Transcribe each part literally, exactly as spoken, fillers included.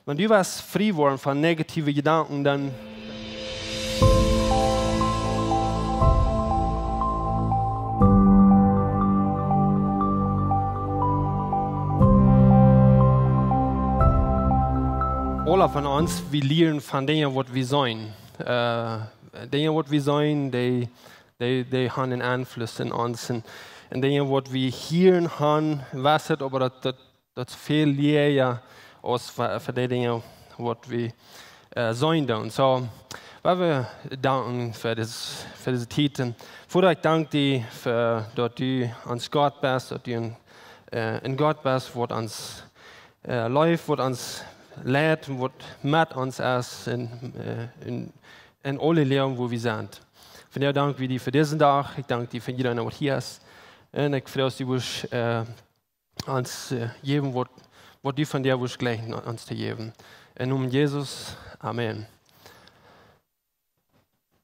Wan du west frie woaren von negative Jedanken, dan aula von ons, wie lieren von Dinja waut wie seenen. Äh, Dinja waut wie seenen, dee, dee, dee haben eenen Enfluss en ons. Un, un Dinja waut wie hieren haben, weet ekj, oba daut, daut, daut es väl läaja aus fa, fa dee Dinja waut wie, äh, seenen doonen. Soo, wie wellen danken fa dise, fa dise Tiet. Un Voda, ekj dank die fa daut du ons Gott best, daut du een, äh, een Gott best, waut ons, äh, leeft, waut ons leit, waut met ons es en, äh, en, en aule Läajen, wua wie sent. Vondoag dank wie die fa disen Dach. Ekj dank die fa jieda eena waut hia es. Un ekj frei mie, du woascht, äh, ons, äh, jäwen waut, waut du von die woascht jlikjen ons to jäwen. En Nomen Jesus. Amen.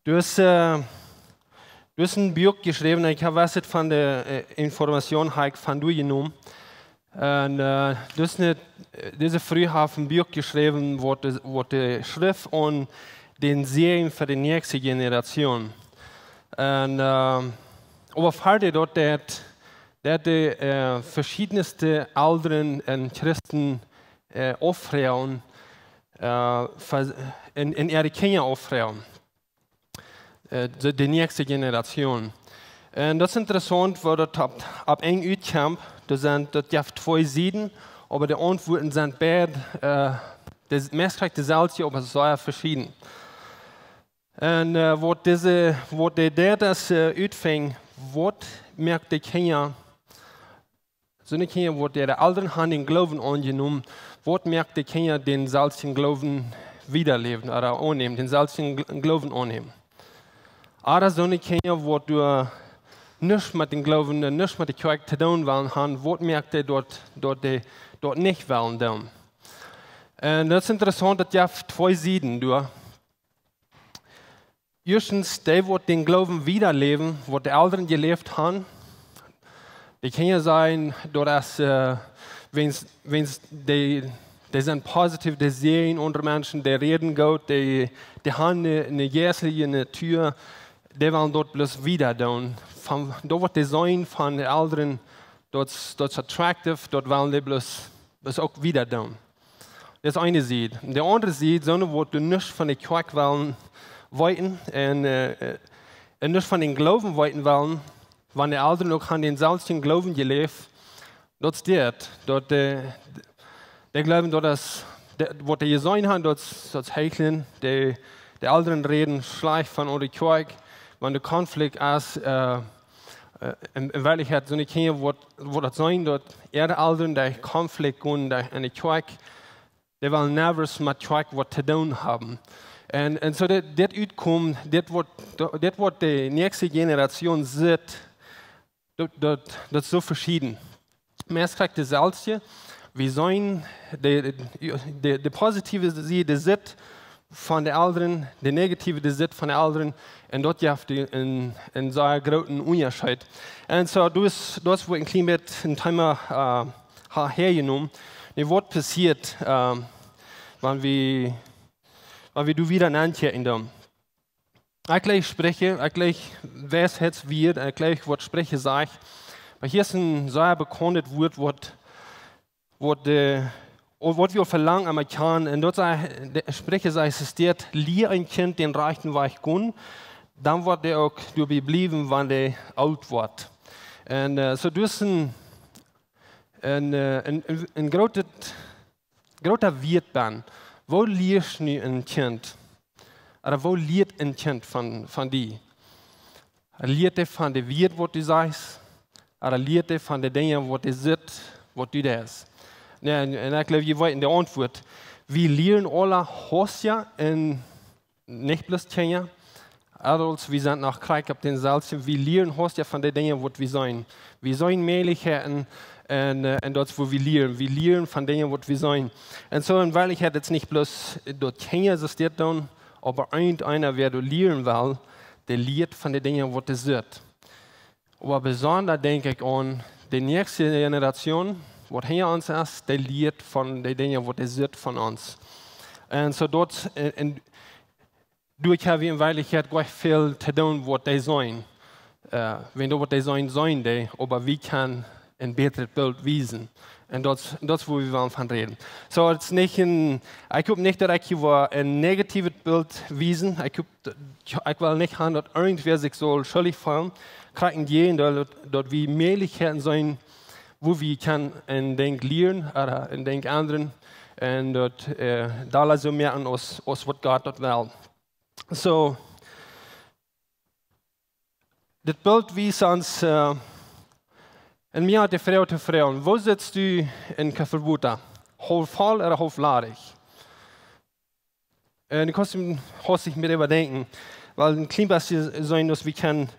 Du hast, äh, du hast een Buak jeschräwen, ekj hab waut von de, äh, Information hab ekj von die jenomen. Un, äh, du hast eene, äh, dise Fru haft een Buak jeschräwen, waut de, waut de Schreft aun dän Säajen fa de näakjste Generation. Un, äh, oba ver dee daut, daut, daut de, äh, veschiedne Elren un Christen, äh, auffroagen, äh, fa-, un, un äare Kjinja auffroagen. Äh, de, de näakjste Generation. Un daut es interessaunt, woo daut opp, opp eent utkjemt. Doa sent, daut jeft twee Sieden, oba de Auntwuaten sent beid, äh, de, meist krakjt deeselwje, oba sea veschieden. Un, äh, waut dise, waut de Däda, äh, utfinjen, waut moakt de Kjinja, soone Kjinja, waut äare Elren haben dän Gloowen aunjenomen, waut moakt de Kjinja dänselwjen Gloowen wiedaläwen, ooda aunnämen, dänselwjen Gl-, Gloowen aunnämen? Ooda soone Kjinja, waut doa nuscht met dän Gloowen, äh, nuscht met de Kjoakj to doonen wellen haben, waut moakt dee daut, daut dee daut nich wellen doonen? Un daut es interessaunt, daut jeft twee Sieden doa. Ieeschtens, dee waut dän Gloowen wiedaläwen, waut de Elren jeläft haben. De Kjinja sajen, daut es, äh, wan, wan dee, dee sent positiev, dee säajnen aundre Menschen, dee räden goot, dee, dee haben eene, eene jeistelje Natua, dee wellen daut bloos wieda doonen. Von, daut waut dee seenen von de Elren, daut, daut es attractive, daut wellen dee bloos, bloos uk wieda doonen. Daut es eene Sied. De aundre Sied, soone waut doa nuscht von de Kjoakj wellen weeten un, äh, un nuscht von dän Gloowen weeten wellen, wan de Elren uk haben dänselwjen Gloowen jeläft, daut es dit, daut, äh, dee jleewen, daut es, de, waut dee jeseenen haben, daut es, daut es Heichlen, de, de Elren räden schlajcht von de Kjoakj, wan doa Konflikt es, äh, äh, en, en Werkjlichkjeit soone Kjinja waut, waut daut seenen, daut äare Elren derch Konflikt gonen derch enne Kjoakj, dee wellen never met Kjoakj waut to doonen haben. Un, un soo dit, dit Utkomen, dit waut, dit waut de näakjste Generation sitt, daut, daut, daut es soo veschieden. Meist krakjt deeselwje, wie seenen de, de, de positiewe Sied, dee sitt von de Elren, de negative, dee sitt von de Elren. Un daut jeft een, een sea grooten Unjascheet. Un soo, daut es, daut es wua ekj een kjlien bät een Thema, äh, hab häajenomen. Nu, waut passieet, äh, wan wie, wan wie doa wieda nenn kjikjen doonen? Ekj jleich Spricha, ekj jleich Weisheitswieed, ekj jleich waut Spricha sajcht. Oba hia es een sea bekauntet Wuat, waut, waut, äh, waut wie aul väl lenja emma kjanen. Un daut sajcht, de Spricha sajcht, es dit: Lia een Kjint dän rajchten Wajch gonen, dan woat dee uk doabie bliewen, wan dee oolt woat. Un, äh, soo, daut es een, een, äh, een, een, een grootet groota Wieet bie. Woo lieescht nu een Kjint? Ooda woo lieet een Kjint von, von die? Lieet dee von de Wieed waut du sajchst? Ooda lieet dee von de Dinja waut dee sitt, waut du deist? Nä, un, un ekj jleew, jie weeten de Auntwuat. Wie lieren aula hausta un nich bloos Kjinja. Adults, wie sent noch krakjt opp dänselwjen, wie lieren hausta von de Dinja waut wie seenen. Wie seenen Mäajlichkjeiten un, äh, un daut es wua wie lieren. Wie lieren von Dinja waut wie seenen. Un soo en Werkjlichkjeit es nich bloos daut Kjinja soo dit doonen, oba irjenteena, wäa doa lieren well, dee lieet von de Dinja waut dee sitt. Oba besonda denkj ekj aun de näakjste Generation, waut hinja ons es, dee lieet von de Dinja, waut dee sitt von ons. Un soo daut, un, un doa ha wie en Werkjlichkjeit goanich väl to doonen, waut dee seenen. Äh, wan doa waut dee seenen, seenen dee, oba wie kjennen een bätret Bilt wiesen. Un daut, daut es, wua wie wellen von räden. Soo, daut es nich een, ekj hop nich, daut ekj hia woa een negativet Bilt wiesen. Ekj hop, ekj well nich haben, daut irjentwäa sikj saul schuldich feelen. Krakjt daut Jäajendeel, daut, daut wie Mäajlichkjeiten seenen, wua wie kjennen een Dinkj lieren, ooda een Dinkj endren. Un daut, äh, daut soo moaken aus, aus waut Gott daut well. Soo, dit Bilt wiest ons, äh, un mie haft de Froag to froagen: Woo sitst du een Kuffel Wota? Haulf voll ooda haulf ladich? Un ekj mott hastich mol äwadenkjen, wiels een kjlien bät seenen, aus wie kjennen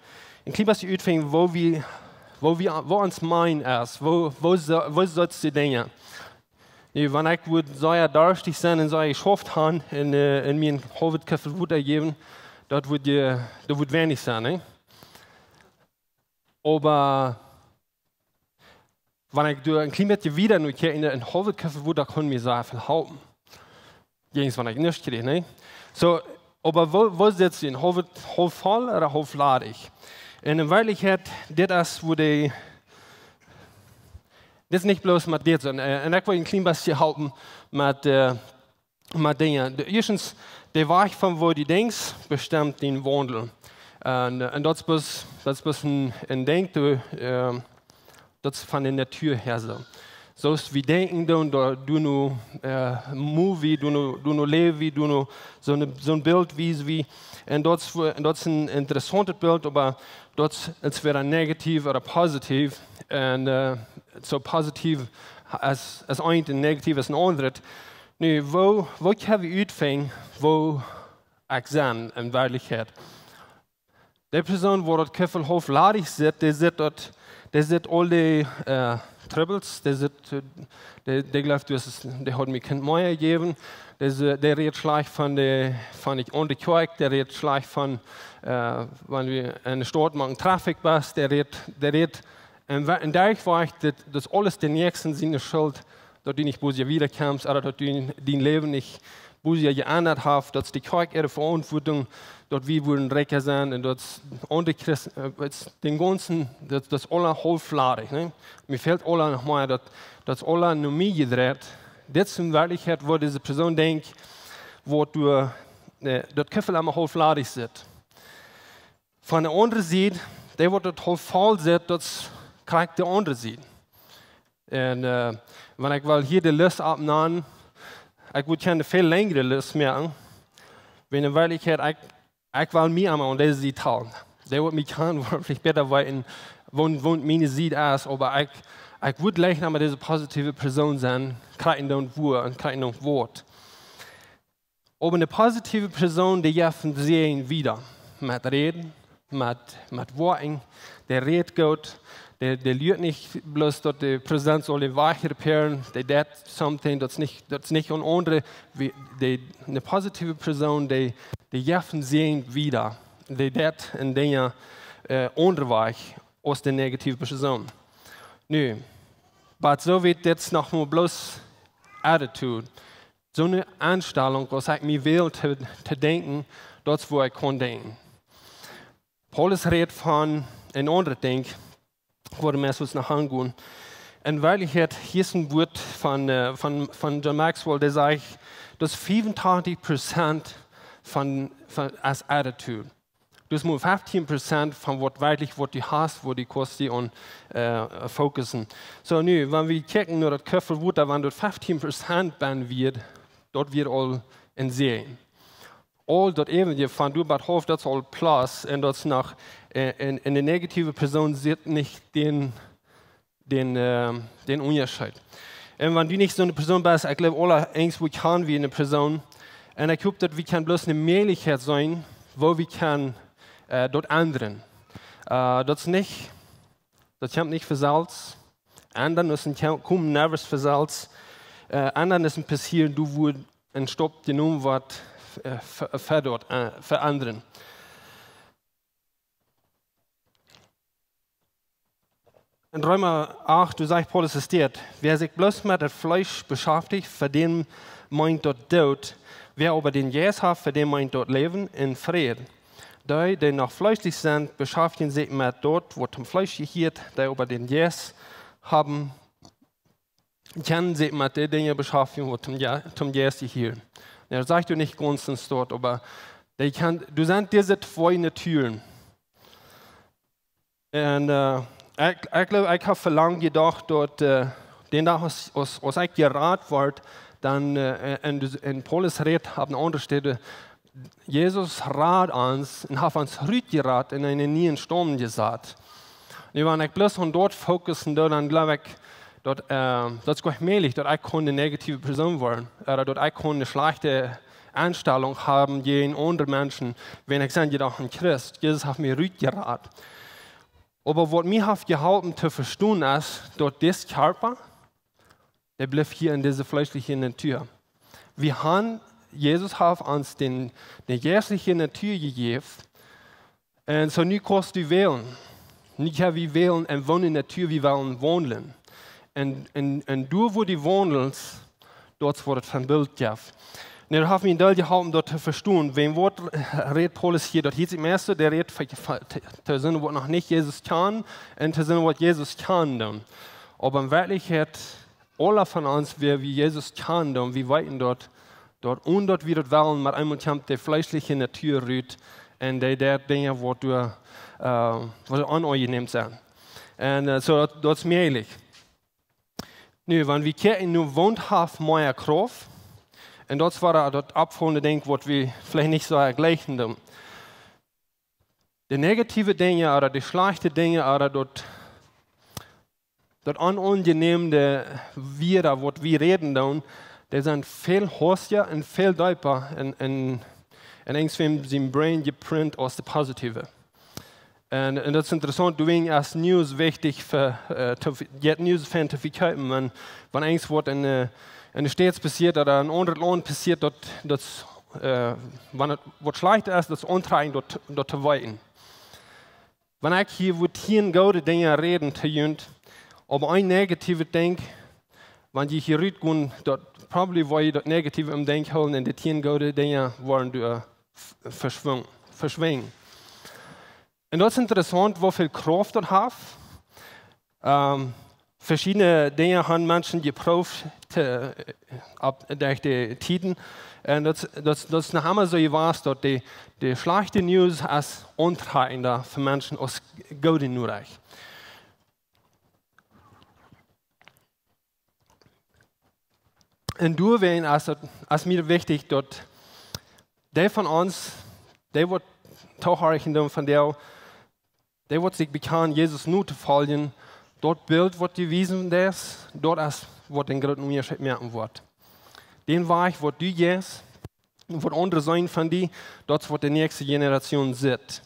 een kjlien bät utfinjen, woo wie, woo wie, woo ons mind es, woo, woo se-, woo sitst du Dinja? Nu, wan ekj wudd sea darstich sennen un sea jeschauft haben un, äh, un mie een haulfet Kuffel Wota jäwen, daut wudd je, daut wudd weinich sennen, nä? Oba wan ekj doa een kjlien bät wieda no kjikj, een, een haulfet Kuffel Wota kaun mie sea väl halpen. Jäajen wan ekj nuscht kjrie, nä? Soo, oba woo, woo sitst du, een haulfet, haulf voll ooda haulf ladich? Un en Werkjlichkjeit, dit es wua de, dit es nich bloos met dit, sonda, äh, un ekj well een kjlien bät halpen met, äh, met Dinja. De, ieeschtens, de Wajch von woo du denkjst, bestemmt dien Waundel. Un, äh, un daut es bloos, daut es bloos een, een Dinkj, du, äh, daut es von de Natua häa soo. Soo aus wie denkjen doonen, doa, doa nu, äh, move wie, doa nu, doa nu läw wie, doa nu soon, soon Bilt wies wie. Un daut es, un daut es een interessauntet Bilt, oba daut es entwäda negativ ooda positiv. Un, äh, soo positiv es, es eent un negativ es een aundret. Nu, woo, woo kjenn wie utfinjen, woo ekj sie en Werkjlichkjeit? De Persoon, wua daut Kuffel haulf ladich sitt, dee sitt daut, dee sitt aul de, äh, Trubbels, dee sitt, äh, dee, dee jleeft, du hast, dee haud mie kjeene Moaj jejäft, dee si-, dee rät schlajcht von de, von de aundre Kjoakj, dee rät schlajcht von, äh, wan wie en de Staut moaken Traffic best, dee rät, dee rät, un wa-, un doa wajch, daut, daut es aules dän Näakjsten siene Schult, daut du nich bosja wiedakjemst, ooda daut du dien, dien Läwen nich bosja jeendat hast, daut es de Kjoakj äare Veauntwuatunk, daut wie wudden rikja sennen, un daut es aundre Christen, äh, daut es dän gaunzen, daut, daut es aula haulf ladich, nä? Mie fält aula noch mea, daut, daut es aula no mie jedreit. Dit es en Werkjlichkjeit, wua dise Persoon denkjt, wua du, äh, daut Kuffel emma haulf ladich sitt. Von de aundre Sied, dee wua daut haulf voll sitt, daut es krakjt de aundre Sied. Un, äh, wan ekj well hia de List oppnämen, ekj wudd kjeene väl lenjre List moaken, wan en Werkjlichkjeit ekj, ekj well mie emma aun dise Sied hoolen. Dee wua mie kjanen, woat veleicht bäta weeten, wua, wua miene Sied es, oba ekj, ekj wudd leicht emma dise positive Persoon sennen, krakjt dan wua un krakjt dan waut. Oba eene positive Persoon, dee jeft en Säajen wieda. Met Räden, met, met Woakjen, dee rät goot, dee, dee luat nich bloos daut de Präsenz saul de Wajch repairen, dee deit something, daut es nich, daut es nich aun aundre, wie, dee, eene positive Persoon, dee, dee jeft en Säajen wieda. Dee deit en Dinja, äh, aundre Wajch aus de negative Persoon. Nu, oba soo wiet dit noch mau bloos attitude. Soone Enstalunk, aus ekj mie well to, to denkjen, daut es wua ekj kaun denkjen. Paulus rät von een aundret Dinkj, wua wie meist noch aungonen. En Werkjlichkjeit, hia es een Wuat von, äh, von, von John Maxwell, dee sajcht, daut fiefuntachentich Prozent von, von, es attitude. Daut es mau feftieen Prozent von waut werkjlich waut du hast, wua du kaust die aun, äh, fokussen. Soo nu, wan wie kjikjen no daut Kuffel Wota, wan daut feftieen Prozent benn wia, daut wia aul en Säajen. Aul daut äwje von doa bat haulf, daut es aul plus, un daut es noch, äh, en, en de negative Persoon sitt nich dän dän, äh, dän Unjascheet. Un wan du nich soone Persoon best, ekj jleew, aula irjentwua kjann wie eene Persoon. Un ekj hop, daut wie kjennen bloos eene Mäajlichkjeit seenen, wua wie kjennen, äh, daut endren. Äh, daut es nich, daut kjemt nich von selfst. Endren es een kje-, kjemt never von selfst. Äh, endren es een passieren, du wudd een Staup jenomen waut, äh, ve-, ve-, daut, äh, veendren. En Reema acht, doa sajcht Paulus, es dit: Wäa sikj bloos met daut Fleesch beschaftich, fa dän meent daut Doot. Wäa oba dän Jeist haft, fa dän meent daut Läwen un Fräd. Dee, dee noch fleeschlich sent, beschaftjen sikj met daut, waut toom Fleesch jehieet, dee oba dän Jeist haben, kjennen sikj met de Dinja beschaftjen, waut toom Je-, toom Jeist jehieren. Jo, daut sajcht doa nich gaunz en Stoot, oba dee kjennen, doa sent dise twee Naturen. Un, äh, ekj, ekj jleew, ekj hab väl lang jedocht daut, äh, dän Dach aus, aus, aus ekj jerat wort, dan, äh, en, en Paulus rät opp eene aundre Städ, Jesus rat ons un haft ons rutjerat un en eenen nieen Staum jesat. Nu, wan ekj bloos aun daut fokussen doo, dan jleew ekj, daut, äh, daut es goanich mäajlich, daut ekj kunn eene negative Persoon woaren, ooda daut ekj kunn eene schlajchte Enstalunk haben jäajen aundre Menschen, wan ekj sie jedocht een Christ. Jesus haft mie rutjerat. Oba waut mie haft jeholpen to vestonen es, daut dis Kjarpa, dee blift hia en dise fleeschliche Natua. Wie han, Jesus haft ons dän, de jeistliche Natua jejäft. Un soo nu kaust du wälen. Nu kjenn wie wälen, en woone Natua wie wellen waundlen. Un, un, un doa, wua du waundelst, daut woat et von Bilt jeft. Un daut haft mie een Deel jeholpen, daut to vestonen. Wäajen waut rät Paulus hia? Daut hieet sikj meist, dee rät fa, fa, to, to soone, waut noch nich Jesus kjanen, un to soone, waut Jesus kjanen doonen. Oba en Werkjlichkjeit, aule von ons, wäa wie Jesus kjanen doonen, wie weeten daut, daut, onen daut wie daut wellen, met eemol kjemt de fleeschliche Natua rut un dee, dee Dinja, waut doa, äh, waut onaunjenäm sent. Un, äh, soo daut, daut es mäajlich. Nu, wan wie kjikjen, nu, waut haft mea Krauft, un daut es wada daut oppfaulende Dinkj, waut wie veleicht nich soo jlikjen doonen. De negative Dinja ooda de schlajchte Dinja ooda daut, daut onaunjenäme Wieed, waut wie räden doonen, dee sent väl haustja un väl deepa en, en, en irjentwäm sien brain jeprint aus de positive. Un, un daut es interessaunt, doawäajen es News wichtich fa, äh, to, jet News fa to vekjeepen, wan, wan irjent waut en, äh, en de States passieet ooda en aundret Launt passieet, daut, daut, äh, wan et waut schlajcht es, daut es auntrakjent, daut, daut to weeten. Wan ekj hia woo tieen goode Dinja räden to junt, oba een negativet Dinkj, wan jie hia rutgonen, daut probably woa jie daut negative em Denkj hoolen un de tieen goode Dinja woaren doa, äh, v-, veschwung-, veschwinjen. Un daut es interessaunt, woo väl Krauft daut haft. Ähm, veschiedne Dinja han Menschen jeprooft, äh, opp, derch de Tieden. Un daut, daut, daut es noch emma soo jewast, daut de, de schlajchte News es auntrakjenda fa Menschen aus goode Norecht. Un doawäajen es et, es mie wichtich, daut dee von ons, dee waut toohorchen doonen vondoag, dee waut sikj bekjanen, Jesus notofoljen, daut Bilt, waut du wiesen deist, daut es, waut dän grooten Unjascheet moaken woat. Dän Wajch, waut du jeist, waut aundre seenen von die, daut es, waut de näakjste Jeneratioon sitt.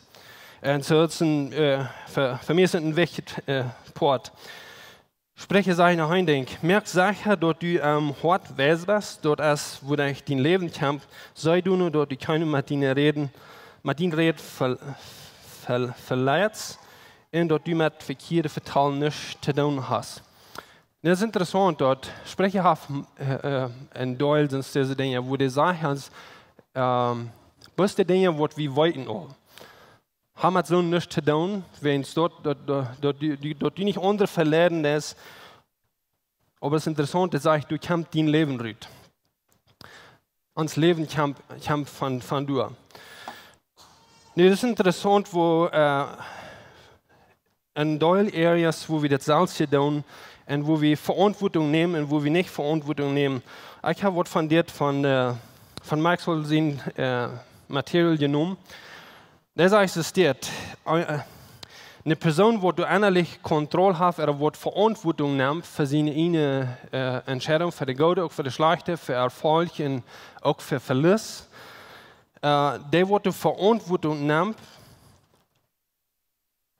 Un soo, daut es een, äh, fa, fa mie es et een wichtjet, äh, Poat. Spricha sajcht noch een Dinkj: Moak secha, daut du aum Hoat wees best, daut es, wua ekj dien Läwen kjamp, see du nu, daut du kjeenen met diene Räden, met dien Räd ver-, ver-, veleitst, un daut du met vekjieede Vetalen nuscht to doonen hast. Daut es interessaunt, daut Spricha haft, äh, äh, een Deel sent dise Dinja, wua dee sajcht, ähm, bloos de Dinja, waut wie weeten aul. Ha met soont nuscht to doonen, wiels daut, daut, daut, daut du, du, daut du nich aundre veleiden deist, oba et es interessaunt, daut sajcht, doa kjemt dien Läwen rut. Ons Läwen kjemt, kjemt von, von doa. Nu, daut es interessaunt, woo, äh, en deel Areas, wua wie daut selfst doonen un wua wie Veauntwuatunk nämen un wua wie nich Veauntwuatunk nämen. Ekj hab waut von dit, von, äh, von Maxwell sien, äh, Material jenomen. Dee sajcht, es dit, äh, eene Persoon, waut doa ennalich Kontroll haft, ooda waut Veauntwuatunk nemt fa siene eejne, äh, Entscheidunk, fa de goode, uk fa de schlajchte, fa Erfolg un uk fa Velies. Äh, dee, waut de Veauntwuatunk nemt,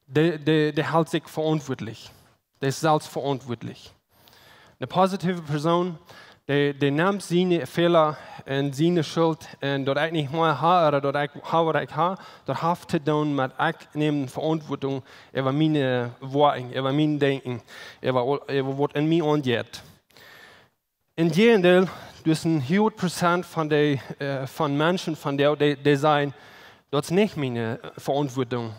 dee, dee, dee helt sikj veauntwuatlich. Dee es selfst veauntwuatlich. Eene positive Persoon, Dee, dee nemt siene Fäla un siene Schult un daut ekj nich mea ha, ooda daut ekj ha waut ekj ha, daut haft to doonen met ekj näm Veauntwuatunk äwa miene Woakjen, äwa mien Denkjen, äwa, äwa waut en mie aunjeit. Em Jäajendeel, doa es een huaget Prozent von de, äh, von Menschen, von dee, dee, dee sajen, daut es nich miene, äh, Veauntwuatunk.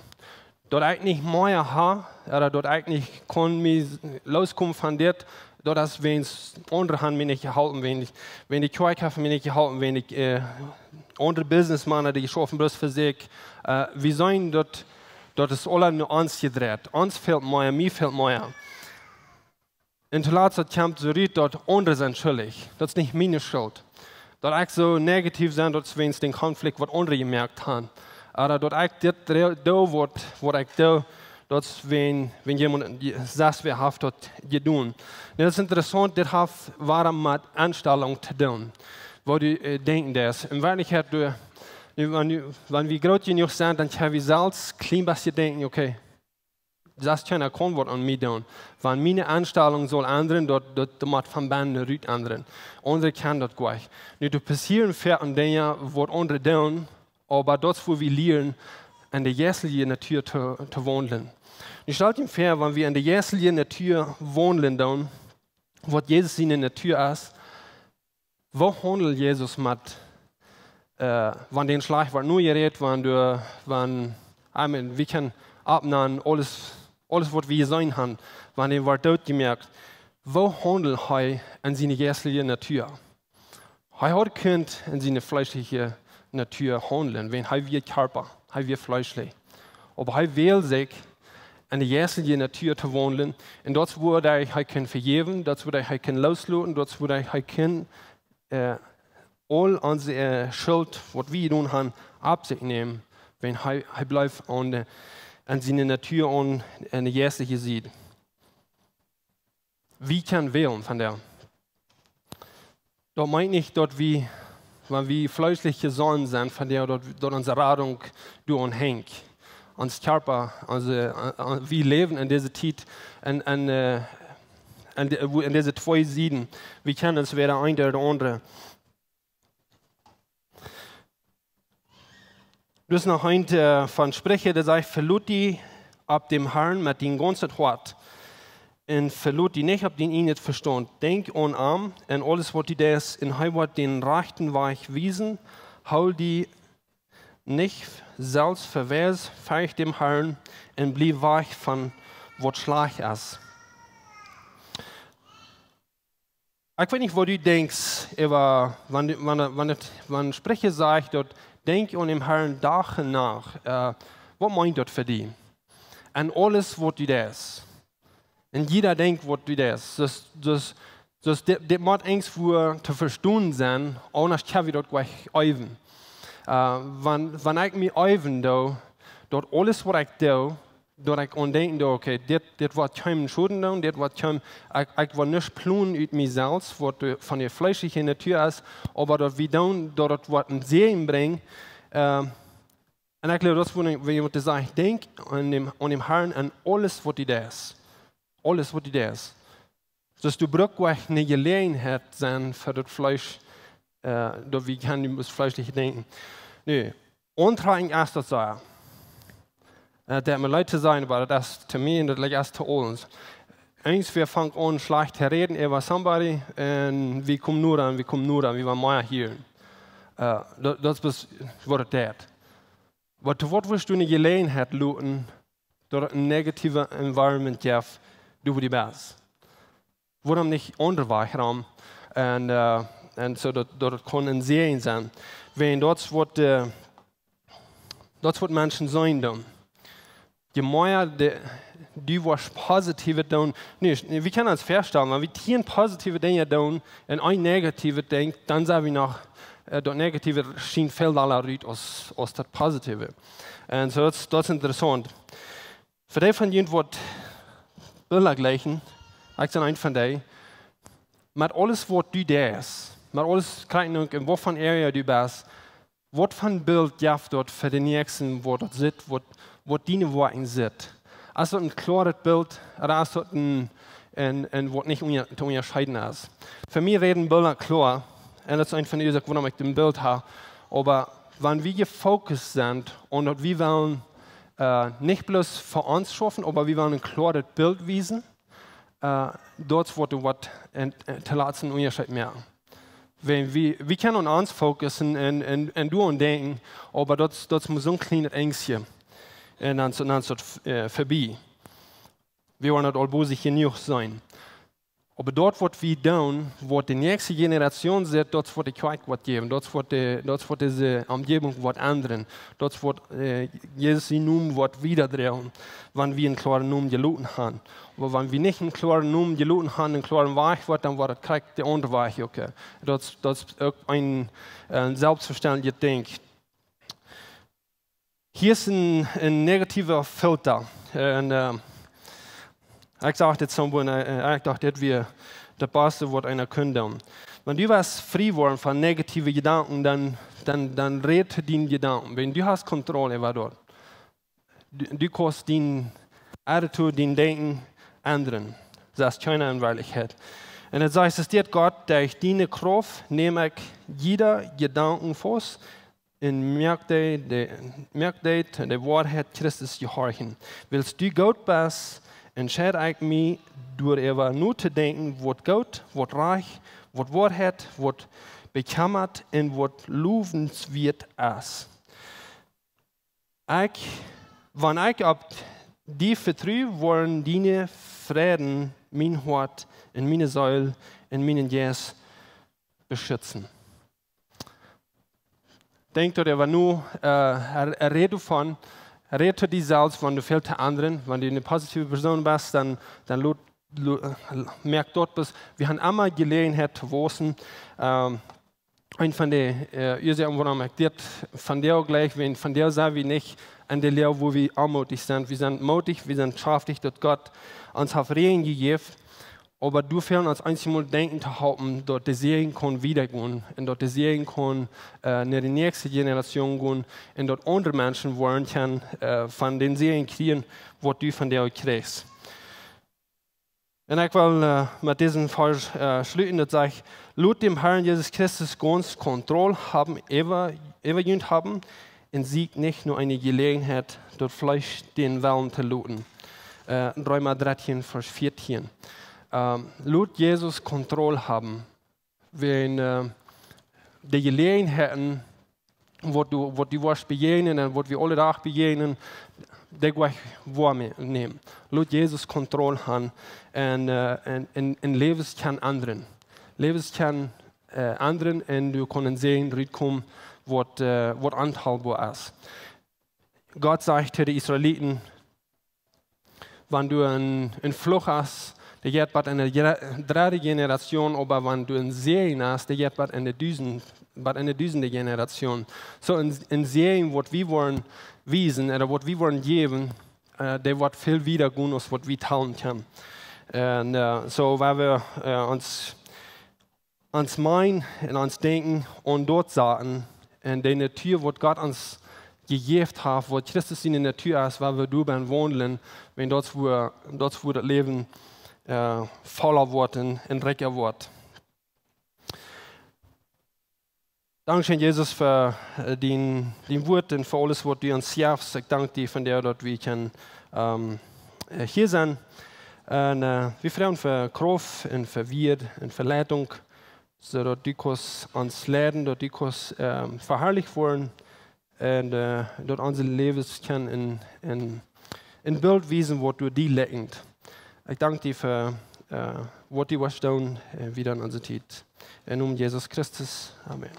Daut ekj nich mea ha, ooda daut ekj nich kaun mie loskomen von dit, daut es wäajens aundre han mie nich jeholpen, wäajens, wäajens de Kjoakj haft mie nich jeholpen, wäajens, äh, aundre Businessmana, dee schaufen bloos fa sikj. Äh, wie seenen daut, daut es aula no ons jedreit. Ons fält mea, mie fält mea. Un toolatst daut kjemt soo rut daut aundre sent schuldich. Daut es nich miene Schult. Daut ekj soo negativ sie, daut es wäajens dän Konflikt waut aundre jemoakt han. Ooda daut ekj dit dre-, doo waut, waut ekj doo, daut es wäajens, wäajens wäa aundre haft daut jedonen. Nu, daut es interessaunt, dit haft wada met Enstalunk to doonen. Woo du, äh, denkjen deist. En Werkjlichkjeit, du, nu, wan du, wan wie groot jenuach sent, dan kjenn wie selfst kjlien bät denkjen, okay, selfst kjeena kaun waut aun mie doonen. Wan miene Enstalunk saul endren, daut, daut, daut mott von bennen rut endren. Aundre kjennen daut nich. Nu, doa passieren väl Dinja waut aundre doonen, oba daut es wua wie lieren, en de jeistelje Natua to, to waundlen. Nu stalt junt väa, wan wie en de jeistelje Natua waundlen doonen, waut Jesus siene Natua es, woo haundelt Jesus met, äh, wan dän schlajcht woat nu jerät, wan doa, wan, I mean, wie kjennen oppnämen, aules, aules waut wie jeseenen han, wan dee woat dootjemoakt. Woo haundelt hee en siene jeistelje Natua? Hee haud kunt en siene fleeschelje Natua haundlen, wiels hee wia Kjarpa, hee wia fleeschlich. Oba hee wäld sikj en de jeistelje Natua to waundlen, un daut es wua hee, hee kunn vejäwen, daut es wua hee kunn loosloten, daut es wua hee kunn, äh, aul onse, äh, Schult, waut wie jedonen han, opp sikj nämen, wiels hee, hee bleef aun de, aun siene Natua aun, aun de jeistelje Sied. Wie kjennen wälen von doa. Daut meent nich daut wie, wan wie fleeschlich jesonnen sent, von doa daut, daut onse Radunk doaraun henjt. Ons Kjarpa, onse, äh, äh, wie läwen en dise Tiet, en, en, äh, en de, wua, en dise twee Sieden. Wie kjennen ons wada eent ooda de aundre. Doa es noch eent, äh, von Spricha, dee sajcht: "Veloot die opp dän Harn met dien gaunzet Hoat. Un veloot die nich opp dien ieejnet Vestaunt. Denkj aun am en aules waut du deist, un hee woat dän rajchten Wajch wiesen. Hool die nich selfst fa wies, fercht dän Harn un bliew wajch von waut schlajcht es." Ekj weet nich waut du denkjst, oba wan, wan, wan, wan Spricha sajcht daut, denkj aun dän Harn Dach un Nacht, äh, waut meent daut fa die? En aules waut du deist. En jieda Dinkj waut du deist. Daut, daut, daut dit, dit mott irjentwua to vestonen sennen, aundasch kjenn wie daut nich äwen. Äh, wan, wan ekj mie äwen doo, daut aules waut ekj doo, daut ekj aun denkjen doo, okay, dit, dit woat kjeem Schoden doonen, dit woat kjeem, ekj, ekj woa nuscht plonen ut mie selfst, waut de, von de fleeschelje Natua es, oba daut wie doonen, daut et woat een Säajen brinjen. Ähm, un ekj jleew, daut es wua wie motten sajen, denkj aun dän, aun dän Harn en aules waut du deist. Aules waut du deist. Daut du brukst nich ne Jeläajenheit sennen fa daut Fleesch, äh, daut wie kjennen daut fleeschelje denkjen. Nu, auntrajcht es daut soo. Äh, daut mott leet to sennen, oba daut es to mie un daut leicht es to ons. Eens, wie fangen aun schlajcht to räden äwa somebody un wie komen noda un wie komen noda, wie woaren mea hieren. Äh, daut, daut es waut et deit. Oba to waut wurscht du ne Jeläajenheit loten, daut et een negative environment jeft, doa wua du best? Wuarom nich aundre Wajch rom? Un, äh, un soo daut, daut et kaun een Säajen sennen. Wan daut es waut, äh, daut es waut Menschen seenen doonen. Je mea de, du woascht positiewet doonen. Nu, wie kjennen ons väastalen, wan wie tieen positiewet Dinja doonen un een negatiewet Dinkj, dan sent wie noch, äh, daut Negative schient väl dolla rut aus, aus daut Positive. Un soo, daut es, daut es interessaunt. Fa dee von junt waut Bilda jlikjen, ekj sie eent von dee, met aules waut du deist, met aules, krakjt nu, en waut fa area du best, waut fa Bilt jeft daut fa dän Näakjsten, waut daut sitt, waut, waut diene Woakjen sitt? Es daut een kloaret Bilt, ooda es daut een, un, un waut nich unja-, to unjascheiden es. Fa mie räden Bilda kloa, un daut es eent von de Uasoaken, wuarom ekj een Bilt hab. Oba wan wie jefokust sent un daut wie wellen, äh, nich bloos fa ons schaufen, oba wie wellen een kloaret Bilt wiesen, äh, daut woat waut en, en, to latst een Unjascheet moaken. Wan wie, wie kjennen aun ons fokussen un, un, un doaraun denkjen, oba daut, daut mott soon kjlienet Enjstje. Un dan, dan es daut, äh, verbie. Wie woaren daut aul bosich jenuach sennen. Oba daut, waut wie doonen, waut de näakjste Generation sitt, daut woat de Kjoakj waut jäwen, daut woat de, daut woat dise Omjäwunk waut endren, daut woat, äh, Jesus sien Nomen waut wiedadroagen, wan wie een kloaren Nomen jeloten haben. Oba wan wie nich een kloaren Nomen jeloten haben, een kloaren Wajch woat, dan woat daut krakjt de aundre Wajch, okay. Daut, daut es uk een, een selfstvestendlichet Dinkj. Hia es een, een negatieve Filter. Un, äh, ekj sach dit soo, äh, ekj docht, dit wia daut baste, waut eena kunn doonen. Wan du west frie woaren von negative Jedanken, dan, dan, dan rät dien Jedanken. Wan du hast Kontroll äwa daut. Du, du kaust dien Attitude, dien Denkjen endren. Daut es kjeena en Werkjlichkjeit. Un et sajcht, es dit Gott, derch diene Krauft neem ekj jieda Jedanken faust, un moak dee, dee, moak dee de Woarheit Christus jehorchen. Wiels du goot best, entscheid ekj mie, doaräwa notodenkjen, waut goot, waut rajcht, waut Woarheit, waut bekjemmat un waut lowenswieet es. Ekj, wan ekj opp die vetru, woaren diene Fräden mien Hoat un miene Seel un mienen Jeist beschitzen. Denkj doaräwa no, äh, er, er rät doavon, rät to die selfst, wan du väl to endren, wan du eene positive Persoon best, dan, dan lot, lo-, äh, moak daut bloos. Wie haben emma Jeläajenheit to wausen. Ähm, eent von de, äh, Uasoaken, wuarom ekj dit vondoag jlikj, wan vondoag sent wie nich aun de Läajd, wua wie aunmootich sent. Wie sent mootich, wie sent schaftich, daut Gott ons haft Räajen jejäft. Oba doa fält ons eenjemol Denkjen to haben, daut de Säajen kaun wieda gonen un daut de Säajen kaun, äh, no de näakjste Generation gonen un daut aundre Menschen woaren kjennen, äh, von dän Säajen kjrieen, waut du vondoag kjrichst. Un ekj well, äh, met disen Varsch, äh, schluten, daut sajcht: Lot däm Harn Jesus Christus gaunz Kontroll haben, äwa, äwa junt haben, un sieekjt nich no eene Jeläajenheit, daut Fleesch dän Wellen to loten. Äh, Reema dartieen, Varsch vieetieen. Ähm, lot Jesus Kontroll haben. Wan, äh, de Jeläajenheiten, waut du, waut du woascht bejäajnen un waut wie aule Dach bejäajnen, dee woa ekj woa mie nämen. Lot Jesus Kontroll haben un, äh, un, un, un Läwes kjennen endren. Läwes kjennen, äh, endren un doa kaun een Säajen rutkomen, waut, äh, waut onheelboa es. Gott sajcht to de Israeliten, wan du een, een Fluch hast, dee jeit bat enne dre-, dredde Generation, oba wan du een Säajen hast, dee jeit bat enne dusend, bat enne dusende Generation. Soo een, een Säajen, waut wie woaren wiesen, ooda waut wie woaren jäwen, äh, dee woat väl wieda gonen aus waut wie talen kjennen. Un, äh, soo, wan wie, äh, ons ons Mind un ons Denkjen aun daut saten un de Natua, waut Gott ons jejäft haft, waut Christus siene Natua es, wan wie doabennen waundlen, wan daut woat, daut woat daut Läwen, äh, volla woaren un, un rikja woaren. Dankscheen, Jesus, fa, äh, dien, dien Wort un fa aules, waut du ons jefst. Ekj dank die vondoag, daut wie kjennen, ähm, äh, hia sennen. Un, äh, wie froagen fa Krauft un fa Wieed un fa Leitunk, soo daut du kaust ons leiden, daut du kaust, ähm, veharlicht woaren un, äh, daut onse Läwes kjennen een, een, een Bilt wiesen, waut doa die lieekjent. Ekj dank die fa, äh, waut du woascht doonen, äh, wieda en onse Tiet. Em Nomen Jesus Christus. Amen.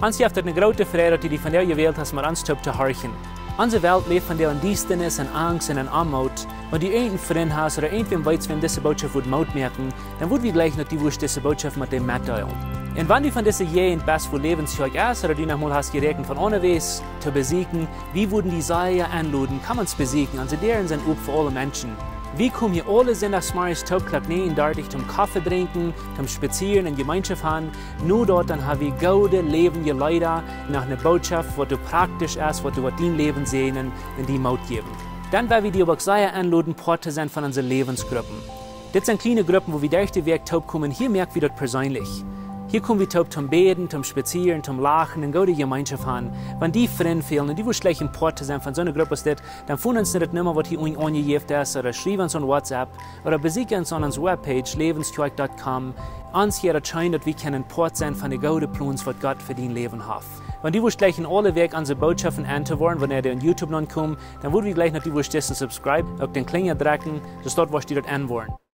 Ons jeft et eene groote Freid, daut du die vondoag jewält hast, met ons toop to horchen. Onse Welt läft vondoag en Diestanis, en Angst un en Oamoot. Wan du irjent een Frint hast ooda irjentwäm weetst, wäm dise Bootschoft wudd Moot moaken, dan wudd wie jleichen, daut du wurscht dise Bootschoft met däm metdeelen. Un wan du von dise Jäajent best, wua Läwens Kjoakj es, ooda du noch mol hast jeräakjent von aunjewäajen to besieekjen, wie wudden die sea enloden, komm ons besieekjen. Onse Däaren sent op fa aule Menschen. Wie komen hia aule Sindachsmorjes toop Klock näajen dartich toom Koffe drinkjen, toom spazieren un Jemeenschoft haben. No daut dan hab wie goode läwendje Leeda, noch eene Bootschoft, waut doa praktisch es, waut doa woat dien Läwen säajnen un die Moot jäwen. Dan well wie die oba uk sea enloden, Poat to sennen von onse Läwensgruppen. Dit sent kjliene Gruppen, wua wie derch de Wäakj toopkomen. Hia moak wie daut perseenlich. Hia kom wie toop toom bäden, toom spazieren, toom lachen un goode Jemeenschoft han. Wan die Frind fälen un du wurscht jleichen Poat to sennen von soone Grupp aus dit, dan foon ons no de Numma, waut hia unjen aunjejäft es, ooda schriew ons aun WhatsApp, ooda besieekj ons aun onse Webpage, läwenskjoakj dot com. Ons hia daut scheen, daut wie kjennen Poat sennen von de goode Plons, waut Gott fa dien Läwen haft. Wan du wurscht jleichen aule Wäakj onse Bootschoften auntohieren, wanea dee aun YouTube nopp komen, dan wudd wie jleichen, daut du wurscht disen subscribe, uk dän Kjlinja drekjen, soo daut wurscht du daut aunhieren.